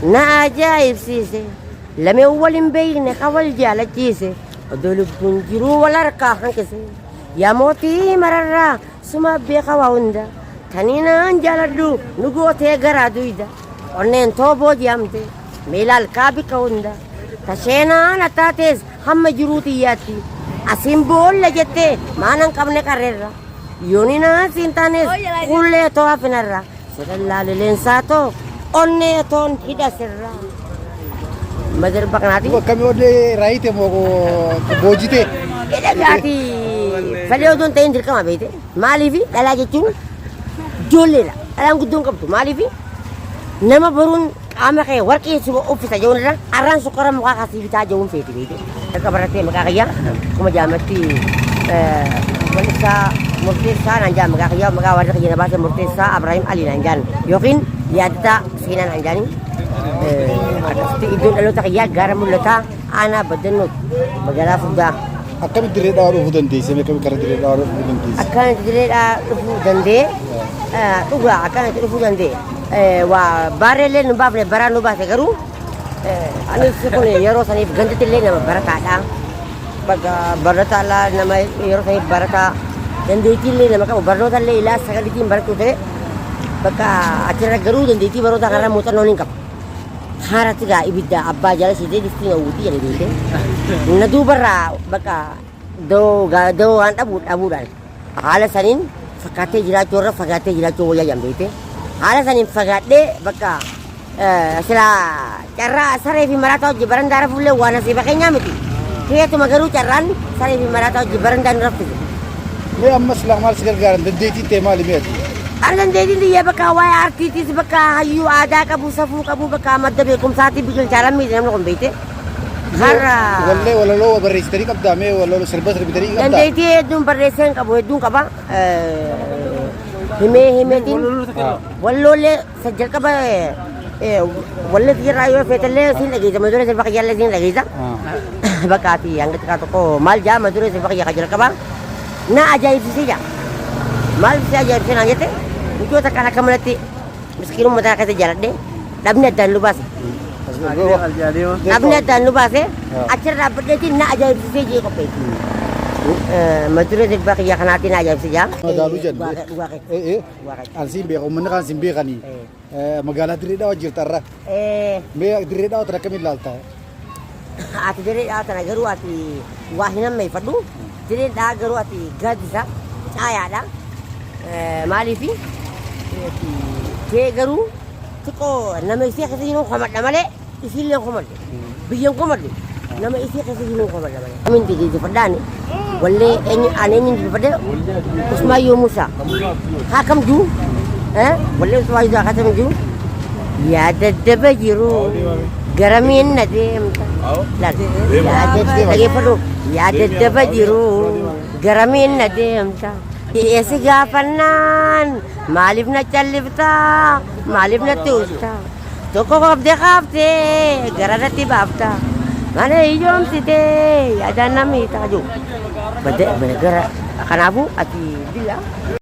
Na ajaa'ibsiise. Lameen wal hin beekne ka wal jaalachiise. Odoo lubbuun jiruu wal harkaa hanqise. Yaa mootii mararraa suma beeka waa hunda. Taniinaan jaaladhu nu gootee garaa duyda. Onneen too booji'amte miilaal kaabika hunda. Tasheenaan attaatees hamma jiruu tiyyaatti. Asiin boolla jettee maanan qabne qarreerra. Yooninaan siin taanes qullee too hafinarra. Sirallaa leensaa too onnee toon hidha sirra. Madarba kanaati. Akkamii onnee raayite moo boojite? Hidha gaati. Falee odoo hin ta'in dirqama beekte. Maaliif dhalaa jechuun ijoolleedha. Dhalaan guddoon qabdu maaliif nama boruun qaama kee warqii si uffisa jechuun irra arraan sukkara mukaa kasii bitaa jechuun feeti beekte. Akka barattee maqaa kiyyaa kuma jaamatti wal'ibsaa murteessaa naan jaan maqaa kiyyaa maqaa warra kiyya na baase murteessaa Abrahiim Alii naan jaan yookiin yaadataa seenaa naan jaani. Akkasitti iddoon dhaloota kiyyaa gaara mul'ataa aanaa baddannoo magaalaa furdaa. Akkamitti dirree dhawaa dhufuu dandeesse? Akkamitti karaa dirree dhawaa dhufuu dandeesse? Akkanatti dirreedhaa dhufuu danda'e dhugaa akkanatti dhufuu danda'e waa baarreellee nu baafne baraan nu baase garuu anis kun yeroo saniif gandatti illee nama barataadha. Bakka barataadha nama yeroo saniif barataa dandeettii illee nama qabu barnoota illee ilaa sagaliitiin barachuu ta'e bakka achirra garuu dandeettii barnoota kanarra muuxannoo hin qabu. Haaratti gaa ibidda abbaa jala siitee distiin hawwuutii jedhe beekte. Na duubarraa bakka dawoo waan dhabu dhabuudhaan haala saniin fakkaattee jiraachuu irra fagaattee jiraachuu wayyaa jedhan beekte. Haala saniin fagaadhee bakka silaa carraa saree fi maraataa hojii barandaa rafuullee waan nasiiba keenyaa miti. Keetuma garuu carraan saree fi maraataa hojii barandaa nu raffise. Mee amma silaa maal si gargaaran dandeettiin ta'e maali mee ati? Ani dandeettiin xiyya bakka waa'ee aartiitis bakka hayyuu aadaa qabu safuu qabu bakka madda beekumsaatii biqilchaa lammiiti namni kun beekte. Har'a Wallee walaloo barreessitanii qabdaa mee walaloo sirba sirbitanii qabdaa? Dandeettii hedduun barreessee hin qabu hedduun qaba. Himee himeetiin walloollee jalqaba wallee irraa yoo feetellee siin dhageessa mata duree sirba kiyyaallee siin dhageessa. Bakka ati hanga xiqqaa tokko maal jaa mata duree sirba kiyya kan jalqaba na ajaa'ibsiisee jaa. Maal si ajaa'ibsiisee naan jette michoota kan akka malatti miskiinummaa mataa keessa jaaladhe dhabni addaan nu baase. Dhabni addaan nu baase achirra dhaabbadheetiin na ajaa'ibsiisee jee qopheesse. Mata duree sirba kiyya kanaatiin na ajaa'ibsiisee jaa. Madaaluu jennu. Dhugaa kee. Dhugaa kee. An siin beeka uummanni kaan siin beekanii. Magaalaa dirree dhawaa jirta irra. Mee dirree dhawaa tana akkamiin ilaalta? Ati dirree dhawaa tana garuu ati waa hin ammeeffadhu. Dirree dhawaa garuu ati gaaddisa caayaadha. Maaliifi kee garuu xiqqoo nama isii keessa jiru komadha malee isiillee komadhu. Biyyan komadhu. Nama isii keessa jiru komadha malee. Amin dinqisiifadhaani. Wallee eenyu ani eenyu dinqisiifadhe Usmaayyoo Musaa. Haa kam jiru? Wallee Usmaayyoo haa kam jiru? Yaa daddaba jiru garamiin na deemta. Laal. Yaa dhageeffadhu. Yaa daddaba jiru garamiin na deemta. Dhiyeessi gaafannaan maaliif na calliftaa? Maaliif natti usta? Tokko qabdee kaaftee gara natti baafta. Mana iyyoomsitee yaadaan na miitaa jiru. Gara kanaafuu ati biyya.